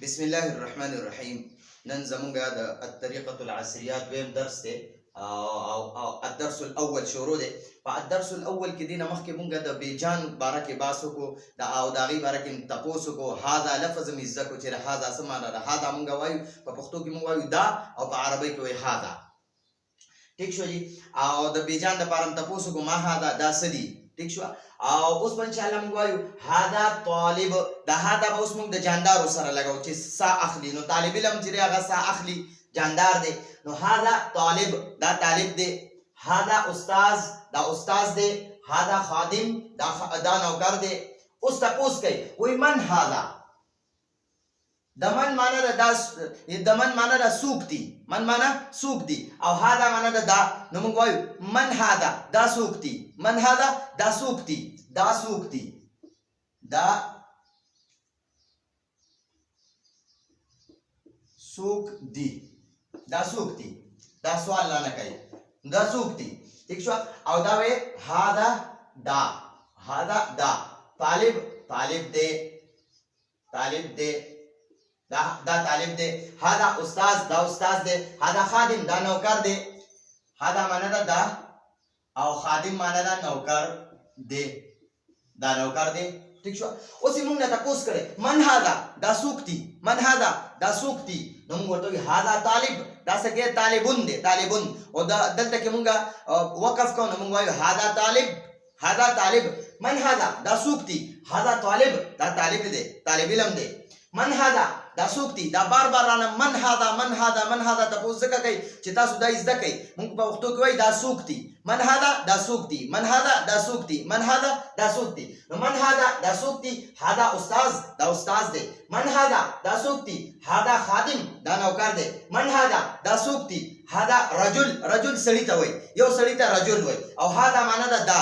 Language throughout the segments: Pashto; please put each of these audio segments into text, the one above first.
بسم الله الرحمن الرحیم. نن زمونږ د الطریقه العصریه دویم درس دی او او الدرس الاول شروع دی. په الدرس الاول کې دینه مخکې مونږ د بیجان باره کې بحث وکړو د او د هغې باره کې تپوس وکړو. هذا لفظ مې زده کړو چې هذا څه معنا ده. هذا مونږ وایو، په پښتو کې مونږ وایو دا، او په عربۍ کې وایي هذا. ټیک شو جی. او د بیجان د پاره تپوس وکړو، ما هذا، دا څه دي. ټیک شو. او اوس به ان شاء الله موږ وایو هذا طالب. دا هذا به اوس موږ د جاندارو سره لګاو چې سا اخلي. نو طالب علم چې دی هغه سا اخلي، جاندار دی. نو هذا طالب، دا طالب دی. هذا استاذ، دا استاذ دی. هذا خادم، دا نوکر دی. اوس تپوس کوي، وایي من هذا. د من معنی ده دا، د من معنی ده سوک دي، من معنی سوک دي، او هذا معنی ده دا. نو موږ وایو من هذا، دا سوک دي. من هذا، دا سوک دي، دا سوک دي، دا سوک دي، دا سوک دي. دا سوال نه کوي، دا سوک دي. ٹھیک شو. او دا وی هذا دا، هذا دا، طالب، طالب دی، طالب دی، دا طالب دی. هذا استاذ، دا استاذ دی. هذا خادم، دا نوکر دی. هذا معنا ده دا، او خادم معنا ده نوکر دی، دا نوکر دی. ټیک شو. اوس موږ نه تپوس کړی من هذا، دا څوک دی. من هذا، دا څوک دی. نو موږ ورته وایو هذا طالب، دا څه کې طالبون دی، طالبون. او دا دلته کې موږ وقف کوو، نو موږ وایو هذا طالب، هذا طالب. من هذا، دا څوک دی. هذا طالب، دا طالب دی، طالب علم دی. من هذا، دا څوک دی. دا بار بار رانه من هذا، من هذا، من هذا تپوس ځکه کوي چې تاسو دا زده کوئ. موږ په پښتو کې وایو دا څوک دی. من هذا، دا څوک دی. من هذا، دا څوک دی. من هذا، دا څوک دی. نو من هذا، دا څوک دی. هذا استاذ، دا استاذ دی. من هذا، دا څوک دی. هذا خادم، دا نوکر دی. من هذا، دا څوک دی. هذا رجل، رجل سړی ته وایي، یو سړی ته رجل وایي، او هذا معنا ده دا.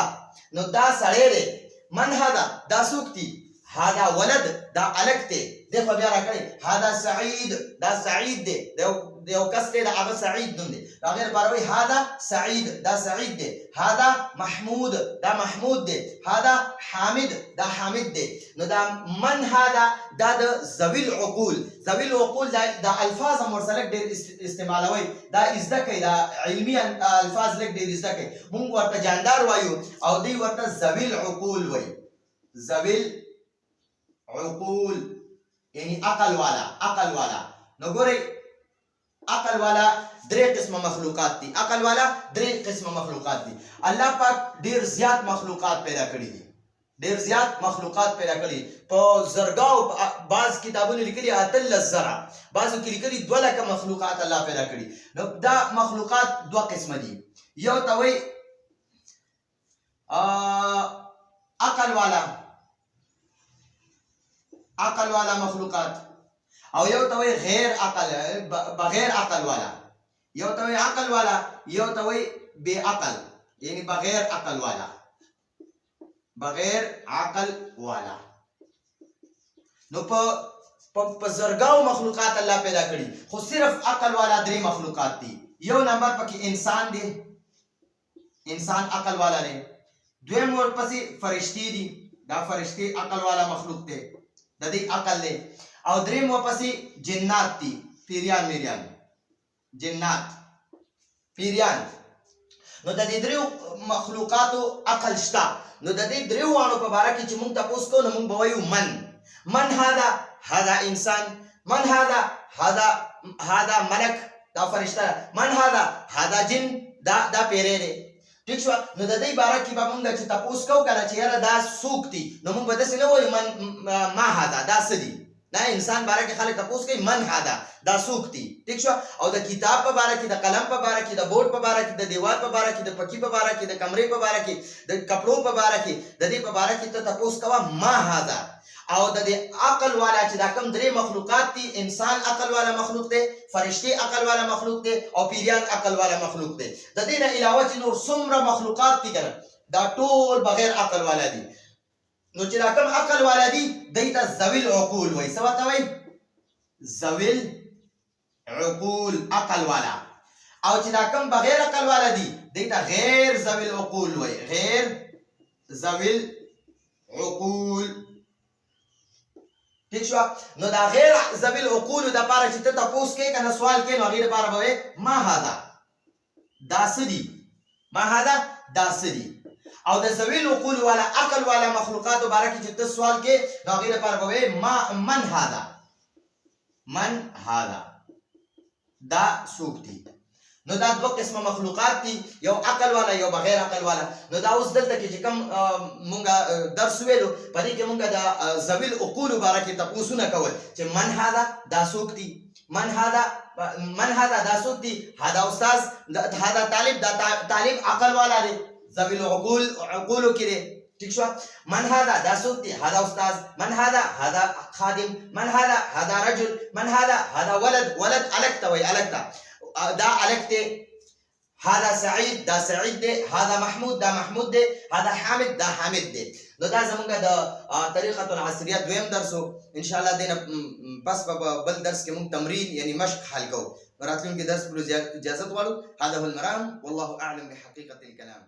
نو دا سړی دی. من هذا، دا څوک دی. هذا ولد، دا الک دی. دی خو بیا راکړی هذا سعید، دا سعید دی. د یو کس دی، د هغه سعید نوم دی. د هغې لپاره وایي هذا سعید، دا سعید دی. هذا محمود، دا محمود دی. هذا حامد، دا حامد دی. نو دا من هذا دا د ذوی العقول، ذوی العقول دا دا الفاظ هم ورسره لږ ډېر استعمالوي. دا زده کوي، دا علمي الفاظ لږ ډېر زده کوي. مونږ ورته جاندار وایو او دوی ورته ذوی العقول وایي. ذوی العقول یعنی عقل والا، عقل والا. نو ګورئ، عقل والا درې قسمه مخلوقات دي. عقل والا درې قسمه مخلوقات دي. الله پاک ډیر زیات مخلوقات پیدا کړی دي، ډیر زیات مخلوقات پیدا کړی، په زرګاو. بعض کتابونو لیکلي 18,000، بعضو کې لیکلي 2 لکه مخلوقات الله پیدا کړي. نو دا مخلوقات دوه قسمه دي. یو ته وایي عقل والا، عقل والا مخلوقات، او یو ته وایي غیر عقل، بغیر عقل والا. یو ته وایي عقل والا، یو ته وایي بے عقل، یعنی بغیر عقل والا، بغیر عقل والا. نو په زرګاو مخلوقات الله پیدا کړي، خو صرف عقل والا درې مخلوقات دي. یو نمبر پکې انسان دی، انسان عقل والا دی. دویم ورپسې فرشتي دي، دا فرشتي عقل والا مخلوق دی، د دې عقل دی. او دریم ورپسې جنات دي، پیریان میریان، جنات پیریان. نو د دې دریو مخلوقاتو عقل شته. نو د دې دریو واړو په باره کې چې مونږ تپوس کوو، نو مونږ به وایو من. من هذا، هذا انسان. من هذا، هذا ملک، دا فرشته. من هذا، هذا جن، دا پیری دی. ټیک شو. نو د دې باره کې به مونږ چې تپوس کوو کنه چې یاره دا څوک دي، نو مونږ به داسې نه وایو من ما هذا، دا څه دي. دا انسان باره کې خلک تپوس کوي من هذا، دا څوک دي. ټیک شو. او د کتاب په باره کې، د قلم په باره کې، د بورډ په باره کې، د دیوال په باره کې، د پکی په باره کې، د کمرې په باره کې، د کپړو په باره کې، د دې په باره کې ته تپوس کوه ما هذا. او د دې عقل والا چې دا کوم درې مخلوقات دي، انسان عقل والا مخلوق دی، فرشتي عقل والا مخلوق دی، او پیریان عقل والا مخلوق دی. د دې نه علاوه چې نور څومره مخلوقات دي کنه، دا ټول بغیر عقل والا دي. نو چې دا کوم عقل والا دي، دوی ته ذوي العقول وایي. څه ورته وایي؟ ذوي العقول، عقل والا. او چې دا کوم بغیر عقل والا دي، دوی ته غیر ذوي العقول وایي، غیر ذوي العقول. ټیک شو؟ نو دا غیر ذوی العقول د پاره چې ته تپوس کې کنه، سوال کې، نو هغې دپاره به وایې ما هذا، دا څه دي؟ ما هذا، دا څه دي؟ او د ذوی العقول والا، عقل والا مخلوقاتو باره کې چې ته سوال کې، نو هغې لپاره به وایې ما من هذا، من هذا، دا څوک دي؟ نو دا دوه قسمه مخلوقات دي، یو عقل والا، یو بغیر عقل والا. نو دا اوس دلته کې چې کوم مونږه درس ویلو، په دې کې مونږه د ذوی العقول باره کې تپوسونه کول چې من هذا، دا څوک دي؟ من هذا، من هذا، دا څوک دي؟ هذا استاذ، هذا طالب، دا طالب عقل والا دی، ذوی العقول عقولو کې دی. ټیک شو؟ من هذا، دا څوک دی؟ هذا استاذ. من هذا؟ هذا خادم. من هذا؟ هذا رجل. من هذا؟ هذا ولد. ولد الک ته وایي، الک ته، دا الک دی. هذا سعید، دا سعید دی. هذا محمود، دا محمود دی. هذا حامد، دا حامد دی. نو دا زمونږ د طریقه العصریه دویم درس. ان شاء الله دینه پس په بل درس کې مونږ تمرین یعنی مشق حل کوو. راتلونکي درس پر اجازه غواړو. هذا هو المرام والله اعلم بحقیقت الكلام.